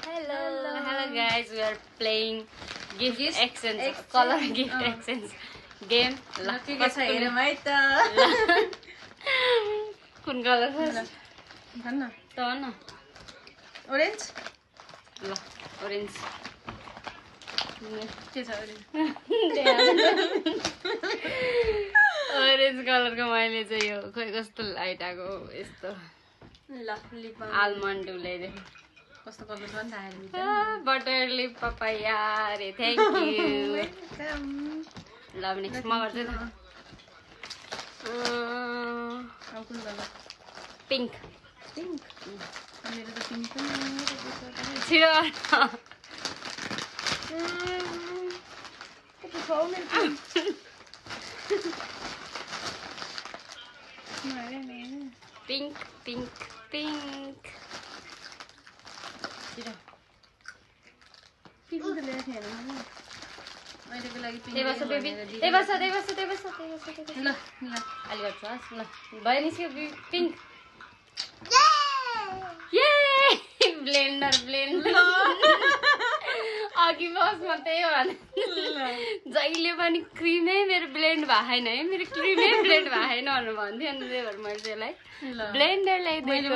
Hello guys, we are playing gift exchange, color gift exchange game. के छ हेरौँ है त कुन कलर भन्न त न ओरेन्ज ल ओरेन्ज के छ ओरेन्ज ओरेन्ज कलरको मैले चाहिँ यो खोइ कस्तो लाइट आको यस्तो ल लिप आलमन्ड ल्याइदिएँ कस्तो कलर छ नि त बटर लिप पपाया अरे थ्याङ्क यू वेलकम ल नेक्स्ट म गर्छु ल अब कुन कलर पिङ्क पिङ्क मेरो त पिङ्क पनि छिटो पिङ्क पिङ्क पिङ्क छिटो पिङ्क त ल्याएको थिएन अहिलेको लागि पिङ्क त्यही बस बेबी त्यही बस ल ल अलि गर्छु हस् ल भयो निस्क्यो पिङ्क ब्लेन्डर ब्लेन्डर अघि बसमा त्यही हो भने जहिले पनि क्रिमै मेरो ब्लेन्ड भएको छैन है मेरो क्रिमै ब्लेन्ड भएको छैन भनेर भन्थ्यो अनि त्यही भएर मैले त्यसलाई ब्लेन्डर ल्याइदिएको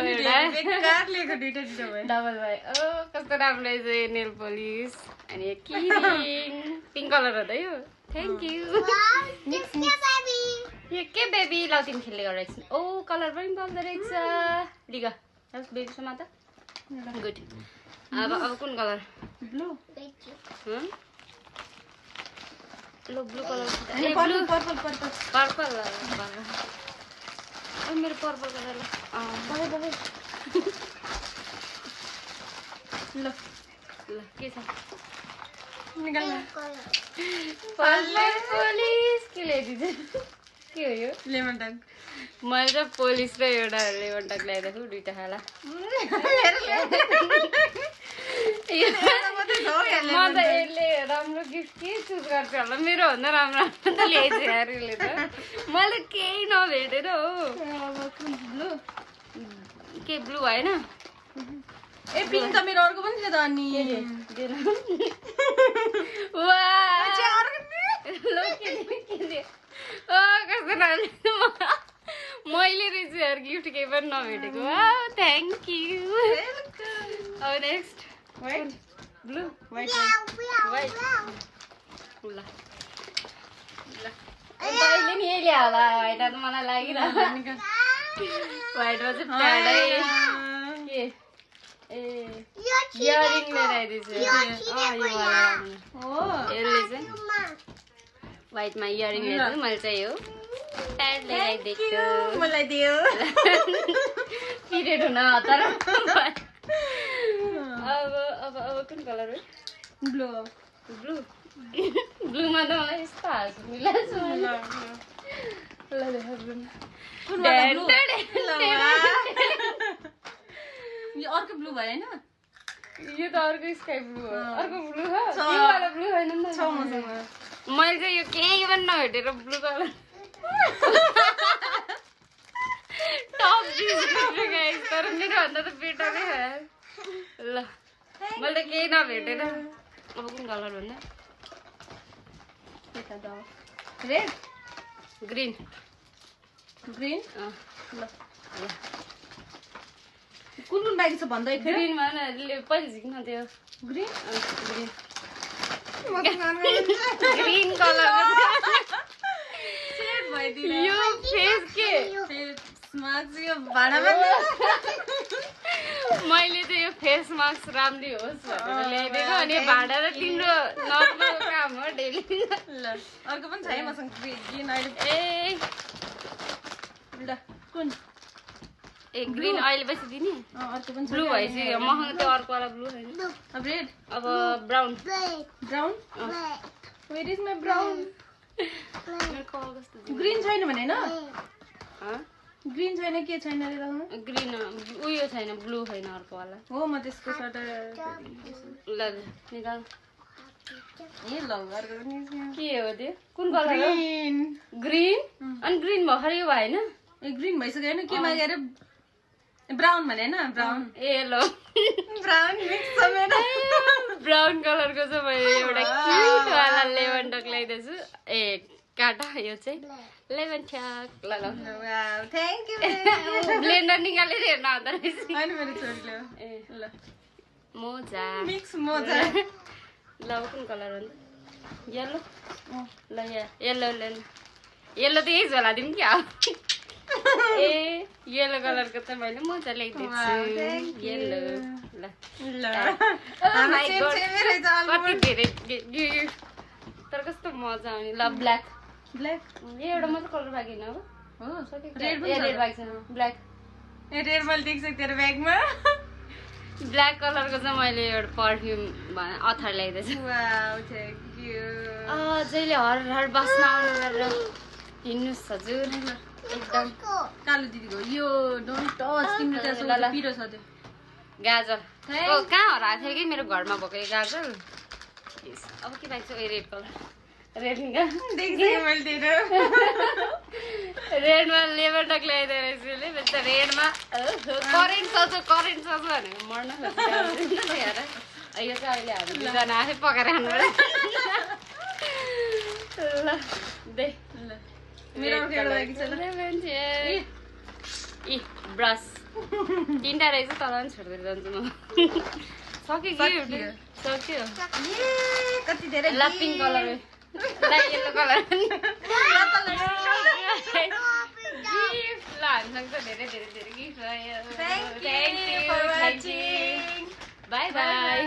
डबल भयो ओ कस्तो राम्रो रहेछ यो नेल पोलिस अनि यो किरिङ पिङ्क कलर हो त यो थ्याङ्क यू यो के बेबी ल तिमी खेल्ने गरेको छ ओ कलर पनि पाउँदो रहेछ लिग बेबी समात गुड अब कुन कलर ब्लू लो blue colour purple purple purple purple मेरो पर्पल कलर ल ल के छ निकाल पर्पल पोलिस के ल्याइदिन्छ के हो यो लेमन टक मैले त पोलिस र एउटा लेमन टक ल्याइदिएको दुईटा खाला म त यसले राम्रो गिफ्ट के चुज गर्छ होला मेरो भन्दा राम्रो त ल्याइदिन्छ यार यसले त मैले त केही नभेटेर हो ब्लू के ब्लू भएन ए पिङ्क त मेरो अर्को पनि थियो त अनि कस्तो राम्रो मैले रहेछ यार गिफ्ट केही पनि नभेटेको थ्याङ्क यू अब next white blue white white ल तैँले नि यही ल्या होला व्हाइट त मलाई लागिरहेको व्हाइटमा चाहिँ टाढै के ए इयरिङ लिएर आइदिएछु यसले चाहिँ व्हाइटमा इयरिङ लिएर मैले चाहिँ यो प्याड लिएर आइदिएको मलाई दियो पिरियड हुन हतार अब कुन कलर हो ब्लू ब्लू ब्लूमा त मलाई यस्तो हाल्छु मिलाएको ल यो अर्को ब्लू भयो हैन यो त अर्को स्काई ब्लू हो अर्को ब्लू हो यो वाला ब्लू हैन नि त मैले चाहिँ यो केही पनि नभेटेर ब्लू कलर टप गाइस तर मेरो भन्दा त बेटर नै हो ल मैले त केही नभेटेर अब कुन कलर भन्दा रेड ग्रीन ग्रीन ल कुन कुन बाइक छ भन्दै फेरि ग्रीन मा न पहिले झिक्न त्यो ग्रीन ग्रीन कलर सेट भइदियो यो फेस के मास्क यो भाडामा मैले चाहिँ यो फेस मास्क राम्रै होस् भनेर ल्याइदिएको अनि भाडा र तिम्रो नर्मल काम हो डेली ल अर्को पनि छ है मसँग ग्रीन अहिले ए ल कुन ए ग्रीन अहिले पछि दिने अर्को पनि छ ब्लू भइसक्यो मसँग त्यो अर्को वाला ब्लू होइन अब रेड अब brown brown where is my brown green छैन भने हैन ग्रीन छैन के छैन रे राउन ग्रीन उयो छैन ब्लू छैन अर्को वाला हो म त्यसको सर्ट ल निकाल ए ल अर्को पनि के हो त्यो कुन कलर हो ग्रीन ग्रीन अनि ग्रीन भर्खर यो भएन ए ग्रीन भइसक्यो हैन के मागे रे ब्राउन भने हैन ब्राउन ए ल ब्राउन मिक्स छ मेरो यो चाहिँ लेमन ठ्याक ल ल वाउ थ्यांक यू ब्लेन्डर निकालेर हेर्न आउँदो रहेछ हैन मेरो छोरीले ए ल मोजा मिक्स मोजा ल कुन कलर हो येलो ल येलो येलो त यही झोला दिउँ क्या ए येलो कलरको त मैले मोजा ल्याइदिएको छु येलो ल ल my सेम God. सेम रहेछ कति धेरै गिफ्ट तर कस्तो मजा आउने ल ब्ल्याक ब्ल्याक एउटा मात्र कलर बाँकी होइन हो हो रेड रेड बाँकी छ ब्ल्याक ए रेड मैले देख्छु तेरो ब्यागमा ब्ल्याक कलरको चाहिँ मैले एउटा पर्फ्युम अथर ल्याइदिएछु वाउ थ्यांक यू जहिले हर हर बस्न आउनु गरेर हिँड्नुहोस् हजुर एकदम कालो दिदीको यो डोन्ट टच तिम्रो त्यहाँ ल। पिरो छ त्यो गाजर Thank ओ कहाँ हराएको थियो कि मेरो घरमा भएको यो गाजर Yes, अब के लाग्छ ओ रेड कलर रेड निकाल देखिसकेँ मैले तेरो रेडमा लेबर डक ल्याइदियो रहेछ उसले रेडमा करेन्ट सक्छ भनेर मर्न खोजिरहेको हेर यो चाहिँ अहिले हामी दुईजना आफै पकाएर खानु पर्यो ल दे ल मेरो एउटा लागि छ ल इ ब्रस तिनवटा रहेछ तल पनि छोड्दै जान्छु म सक्यो कि सक्यो ए कति धेरै ल पिङ्क कलर ल येल्लो कलर गिफ्ट ल हामीसँग त धेरै धेरै धेरै गिफ्ट रह्यो Thank you for watching. By by